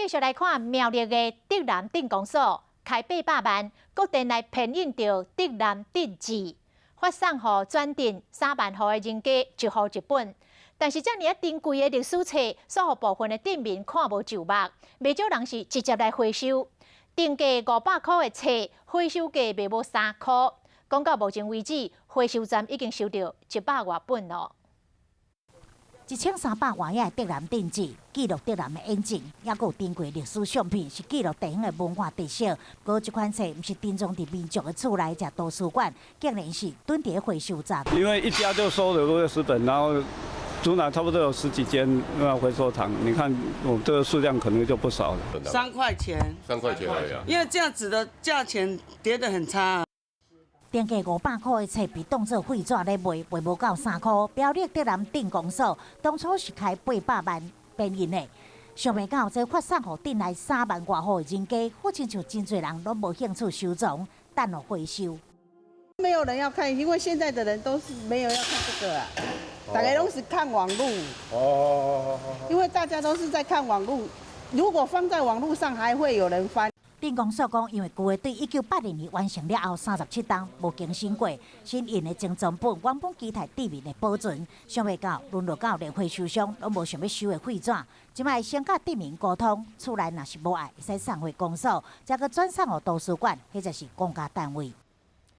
繼續來看苗栗的竹南鎮公所開800萬，閣電來編印著竹南鎮志，發送予全鎮3萬戶的人家一戶一本。但是遮爾仔珍貴的歷史冊，煞予部分的鎮民看無就目，袂少人是直接來回收。定價500箍的冊，回收價袂無3箍。講到目前為止，回收站已經收著100外本囉。1300外頁的竹南鎮志，記錄竹南的演進，抑閣有珍貴歷史相片，是記錄地方的文化特色。不過這款冊毋是珍藏佇民眾的厝內，遮圖書館，竟然是囤佇回收站。因為一家就收了60本，然後竹南差不多有十幾間那回收廠，你看我這個數量可能就不少了。3塊錢，3塊錢而已啊。因為這樣子的價錢跌得很差。定價500箍的冊被當作廢紙咧賣，賣無夠3箍。苗栗竹南鎮公所當初是開800萬編印的，想袂到這發送予鎮內3萬外戶的人家，好親像真濟人攏無興趣收藏，等予回收。沒有人要看，因為現在的人都是沒有要看這個啊，大家都是看網路。哦。因為大家都是在看網路，如果放在網路上，還會有人翻。鎮公所講，因為舊的對1982年完成了後，37冬無更新過，新印的精裝本原本期待鎮民會保存，想袂到淪落到連回收商攏無想欲收的廢紙。這擺先佮鎮民溝通，厝內若是無愛，會使送回公所，再閣轉送予圖書館，或者是公家單位。